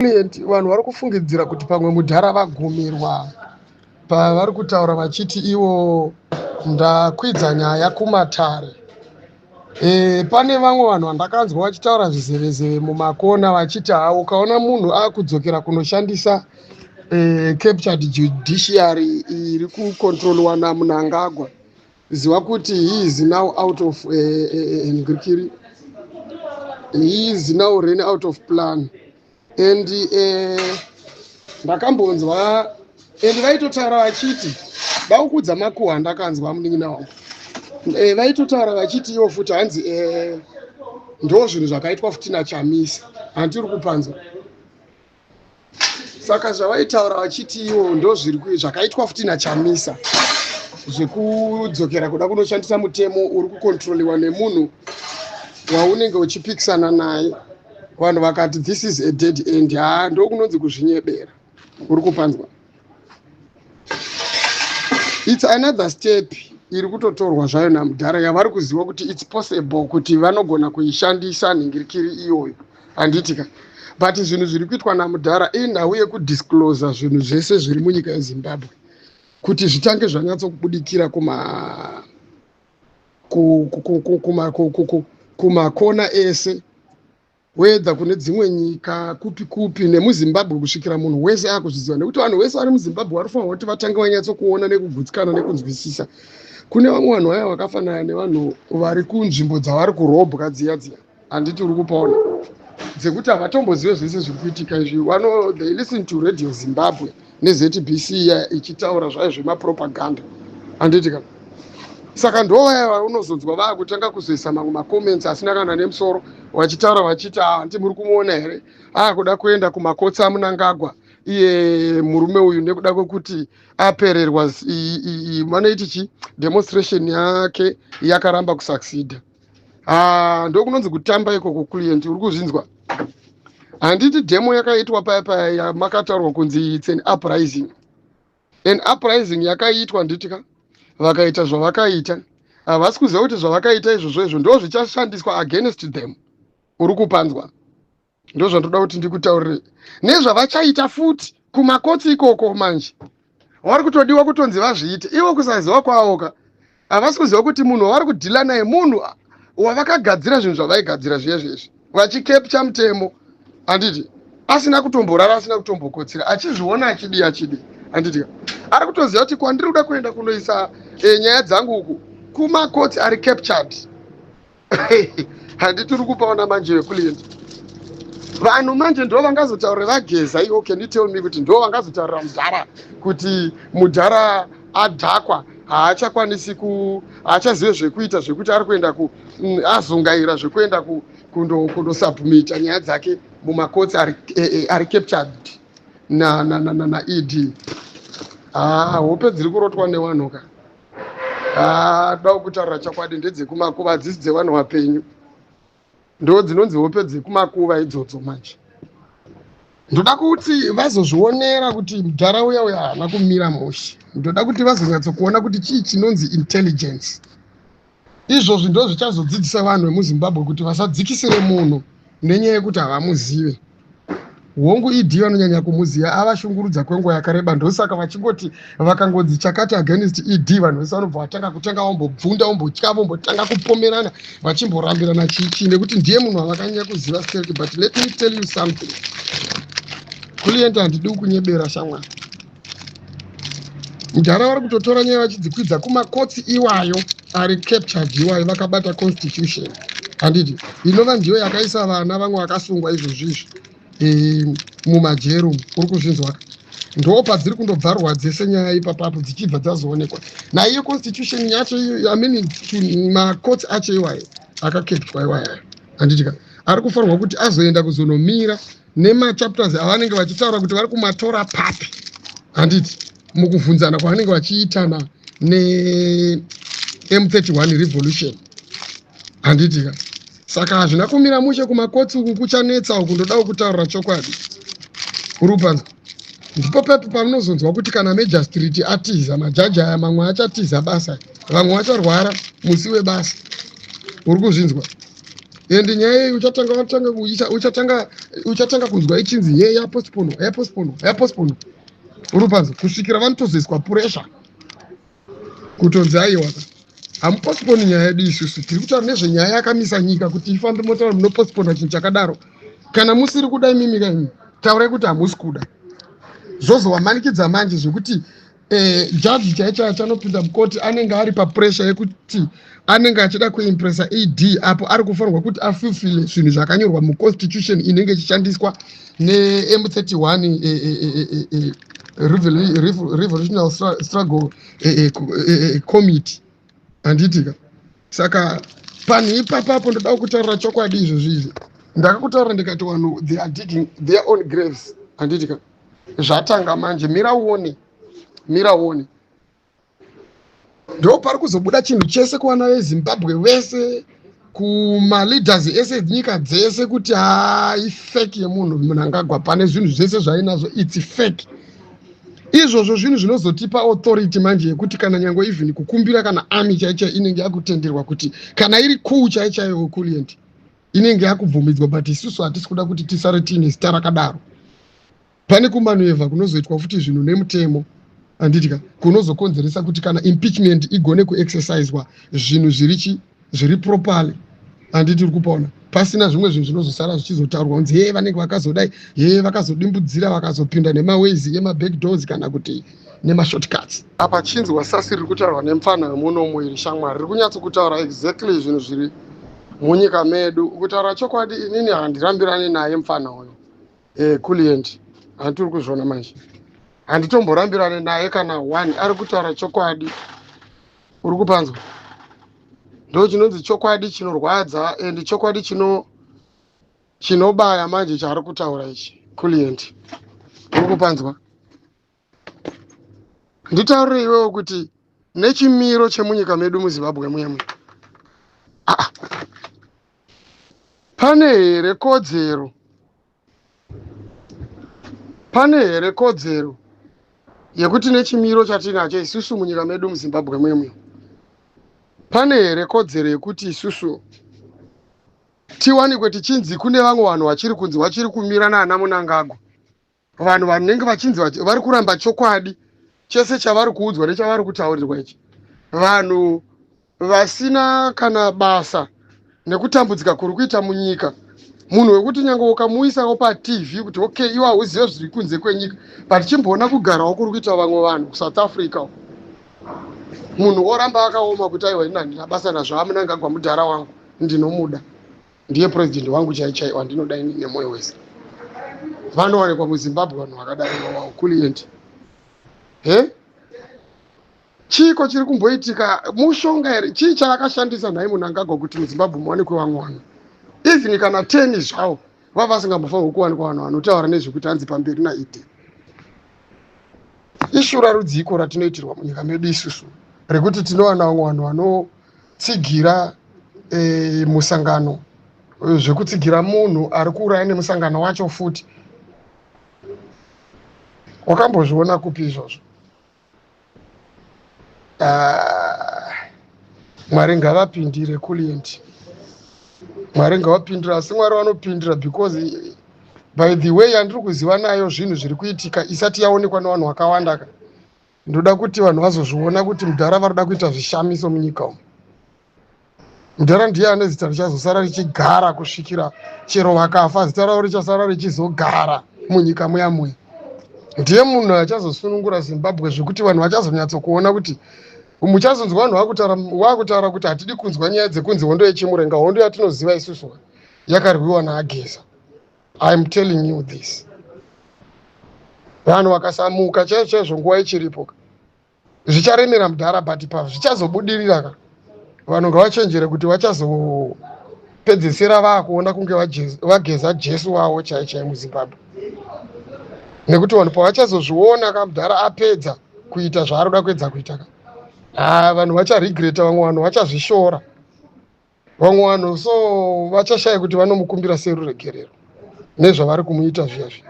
Client, vanhu vari kufungidzira kuti pamwe mudhara vagumirwa pavari kutaura vachiti ivo ndakwidza nyaya kumatare. Pane vamwe vanhu vandakanzwa vachitaura zvizevezeve mumakona vachiti ha, ukaona munhu akudzokera kunoshandisa captured judiciary iri kucontrolwa naMnangagwa, ziva kuti he is now out of ngirikiri, he is now run out of plan. And ndakambonzwa and vaitotaura vachiti daukudza makuhwa, ndakanzwa munin'ina wangu vaitotaura vachiti ivo futi hanzi ndo zvinhu zvakaitwa futi naChamisa. Handiri kupanzwa. Saka zvavaitaura vachiti ivo ndo zviri zvakaitwa futi naChamisa, zvekudzokera kuda kunoshandisa mutemo uri kucontroliwa nemunhu waunenge uchipikisana naye. Vanhu vakati this is a dead end. Ha, ndo kunonzi kuzvinyebera. Uri kupanzwa? It's another step iri kutotorwa zvayo namudhara yavari kuziva kuti it's possible kuti vanogona kuishandisa nhingirikiri iyoyo, handitika? But zvinhu zviri kuitwa namudhara inhau yekudisclosa zvinhu zvese zviri munyika yeZimbabwe kuti zvitange zvanyatsokubudikira kumakona ese, whether kune dzimwe nyika kupi kupi nemuZimbabwe, kusvikira munhu wese akuzviziva, nekuti vanhu vese vari muZimbabwe vari kufanirwa kuti vatange vanyatsokuona nekugutsikana nekunzwisisa. Kune vamwe vanhu vaya vakafanana nevanhu vari kunzvimbo dzavari kurobwa dziya dziya, handiti uri kupaona, dzekuti havatombozive zvese zviri kuitika izvi. Vano they listen to Radio Zimbabwe neZBC iya ichitaura zvayo zvemapropaganda, handiti ka? Saka ndo vaya vaunozonzwa vaakutanga kuzoisa mamwe macomments asina kana nemusoro, vachitaura vachiti, "Handi muri kumuona here akuda kuenda kumakotsi aMnangagwa iye murume uyu nekuda kwekuti apererwa, vanoiti chi demonstration yake yakaramba kusucceeda?" Ah, ndokunonzi kutamba ikoko. Client, uri kuzvinzwa, handiti? Demo yakaitwa paya paya yamakataurwa kunzi it's an uprising, an uprising yakaitwa, nditika? Vakaita zvavakaita, havasi kuziva kuti zvavakaita izvozvo izvo ndo zvichashandiswa against them. Uri kupanzwa? Ndo zvandoda kuti ndikutaurire nezvavachaita futi kumakotsi ikoko. Manje vari kutodiwa kutonzi vazviite ivo. Kusaziva kwavoka, havasi kuziva kuti munhu wavari kudeala naye munhu wavakagadzira zvinhu zvavaigadzira zviye zvezvi vachicapture mutemo, handiti? Asina kutomborara, asina kutombokotsira, achizviona achidi achidi, handiti? Ari kutoziva kuti kwandiri kuda kuenda kunoisa nyaya dzangu uku kumakotsi ari captured, handiti? Uri kupaona manje, veclient, vanhu manje ndo vangazotaurira vaGeza iwo. Can you tell me kuti ndo vangazotaurira mudhara kuti mudhara adhakwa, haachakwanisi ku haachazive zvekuita, zvekuti ari kuenda ku azungaira zvekuenda kundosubmita nyaya dzake mumakotsi ari captured naED? Ha, hope dziri kurotwa nevanhu ka. Ha, da kutaura chokwadi, ndedzekumakuva, hadzisi dzevanhu vapenyu. Ndo dzinonzi hope dzekumakuva idzodzo. Manje ndoda kuti vazozvionera kuti mudhara uya uya haana kumira mushe. Ndoda kuti vazonyatsokuona kuti chii chinonzi intelligence. Izvozvi ndo zvichazodzidzisa vanhu vemuZimbabwe kuti vasadzikisire munhu nenyaya yekuti havamuzive. Hongu, ED vanonyanya kumuziva, avashungurudza kwenguva yakareba. Ndosaka vachingoti vakangonzi chakati against ED, vanhu vese vanobva vatanga kutanga vambobvunda, vombotya, vombotanga kupomerana, vachimborambirana chichi, nekuti ndiye munhu wavakanyanya kuziva stereki. But let me tell you something, client, handidi kunyebera shamwari. Mudhara vari kutotora nyaya vachidzikwidza kumakotsi iwayo ari captured iwayo, vakabata constitution, handiti? Inova ndiyo yakaisa vana vamwe vakasungwa izvozvizvi mumajeri. Uri kuzvinzwa? Ndo padziri kundobvarwa dzese nyaya ipapapo, dzichibva dzazoonekwa naiyo constitution yacho. I mean, makotsi acho iwayo akacapturwa iwayo, handitika? Ari kufanirwa kuti azoenda kuzonomira nemachapters avanenge vachitaura kuti vari kumatora papi, handiti? Mukubvunzana kwavanenge vachiitana neM31 revolution, handitika? Saka hazvina kumira mushe kumakotsi uku, kuchanetsa uku. Ndoda kutaurira chokwadi. Urupanza ndipo pepo pamunozonzwa kuti kana magistrate atiza, majaji aya mamwe achatiza basa, vamwe vacharwara musi webasa. Uri kuzvinzwa? And nyaya iyi uchatanga watanga uchatanga uchatanga kunzwa ichinzi ye yapostponwa, yapostponwa, yapostponwa, uri panza kusvikira vanotozoiswa pressure kutonzi aiwa, hamupostponi nyaya yedu, isusu tiri kutaura nezvenyaya yakamisa nyika kuti ifambe, motaura munopostpona chinhu chakadaro. Kana musiri kuda imimi kaimi, taurai kuti hamusi kuda. Zvozovamanikidza manje zvekuti jaji chaicho achanopinda mukoti anenge ari papressure yekuti anenge achida kuimpressa ED, apo ari kufanirwa kuti afulfile zvinhu zvakanyorwa muconstitution inenge ichishandiswa neM31 Revolutionary Struggle Committee, handitika? Saka panhu ipapapo ndoda kutaurira chokwadi. Izvozvi izvi ndakakutaurira ndikati vanhu, they are digging their own graves, handitika? Zvatanga manje, mira uone, mira uone. Ndo pari kuzobuda chinhu chese kuvana veZimbabwe vese, kumaleaders ese enyika dzese, kuti hai, fake yemunhu Mnangagwa. Pane zvinhu zvese zvainazvo, it's fake. Izvozvo zvinhu zvinozotipa authority manje yekuti kana nyange even kukumbira kana army chaichai inenge yakutenderwa, kuti kana iri kuu chaichaiyo kulient inenge yakubvumidzwa. But isusu hatisi kuda kuti tisare tiine zita rakadaro. Pane kumanoeuvre kunozoitwa futi zvinhu nemutemo, handitika? Kunozokonzeresa kuti kana impeachment igone kuexerciswa zvinhu zviri zviri properly, handiti? Uri kupaona pasina zvimwe zvinhu zvinozosara zvichizotaurwa kunzi he, vanenge vakazodai, he, vakazodimbudzira, vakazopinda nemaways emabackdoors kana kuti nemashortcuts. Apa chinzwa sasi riri kutaurwa nemufana wemunomu iri, shamwari, riri kunyatsokutaura exactly zvinhu zviri munyika medu. Kutaura chokwadi, inini handirambirani naye mufana uyu Kulient, handiri kuzviona manje, handitomborambirani naye kana one. Ari kutaura chokwadi, uri kupanzwa? Ndo chinonzi chokwadi chinorwadza and chokwadi chino chinobaya manje chaari kutaura ichi Kulient, uri kupanzwa? Nditaurire iwewo kuti nechimiro chemunyika medu muZimbabwe muyemwe, aa, pane here kodzero, pane here kodzero yekuti nechimiro chatinacho isusu munyika medu muZimbabwe mwemwe, pane here kodzero yekuti isusu tiwanikwe tichinzi kune vamwe vanhu vachiri kunzi vachiri kumira naana Mnangagwa, vanhu vanenge vachinzi vari kuramba chokwadi chese chavari kuudzwa nechavari kutaurirwa ichi, vanhu vasina kana basa nekutambudzika kuri kuita munyika, munhu wekuti nyange ukamuisawo paTV kuti okay, iwe hauzive zviri kunze kwenyika, but chimboona kugarawo kuri kuita vamwe vanhu kuSouth Africa, munhu oramba akaoma kuti aiwa, ini handina basa nazvo, aMnangagwa mudhara wangu, ndinomuda, ndiye purezidendi wangu chai chai wandinoda ini nemwoyo wese. Vanowanikwa muZimbabwe vanhu vakadai vawao, Kulient? He, chiiko chiri kumboitika? Mushonga here? Chii chaakashandisa nhai Mnangagwa kuti muZimbabwe muwanikwe vamwe vanhu, even kana 10 zvavo, vava vasingambofanirwi kuwanikwa, vanhu vanotaura nezvekuti hanzi pamberi naED? Ishura rudziko ratinoitirwa munyika medu isusu rekuti tinowana vamwe vanhu vanotsigira musangano, zvekutsigira munhu ari kuuraya nemusangano wacho futi? Wakambozviona kupi izvozvo? Ah, Mwari ngavapindire, Kulient, Mwari ngavapindire. Asi Mwari vanopindira because by the way yandiri kuziva nayo zvinhu zviri kuitika isati yaonekwa nevanhu vakawanda ka, ndoda kuti vanhu vazozviona kuti mudhara vari kuda kuita zvishamiso munyika umu. Mudhara ndiye ane zita richazosara richigara kusvikira chero vakafa, zita ravo richasara richizogara munyika muya muya. Ndiye munhu achazosunungura Zimbabwe zvekuti vanhu vachazonyatsokuona kuti muchazonzwa vanhu vakutaura kuti hatidi kunzwa nyaya dzekunzi hondo yeChimurenga. Hondo yatinoziva isusu yakarwiwa naaGeza. I am telling you this, vanhu vakasamuka chaizvo chaizvo nguva ichiripo, zvicharemera mudhara, but pa zvichazobudirira ka, vanhu ngavachenjere kuti vachazopedzesera vaakuona kunge vageza Jesu wavo chai chai muZimbabwe, nekuti vanhu pavachazozviona ka, mudhara apedza kuita zvaari kuda kuedza kuita ka, ha, vanhu vacharegreta, vamwe vanhu vachazvishora, vamwe vanhu so vachashaya kuti vanomukumbira seruregerero nezvavari kumuita zviya zviya.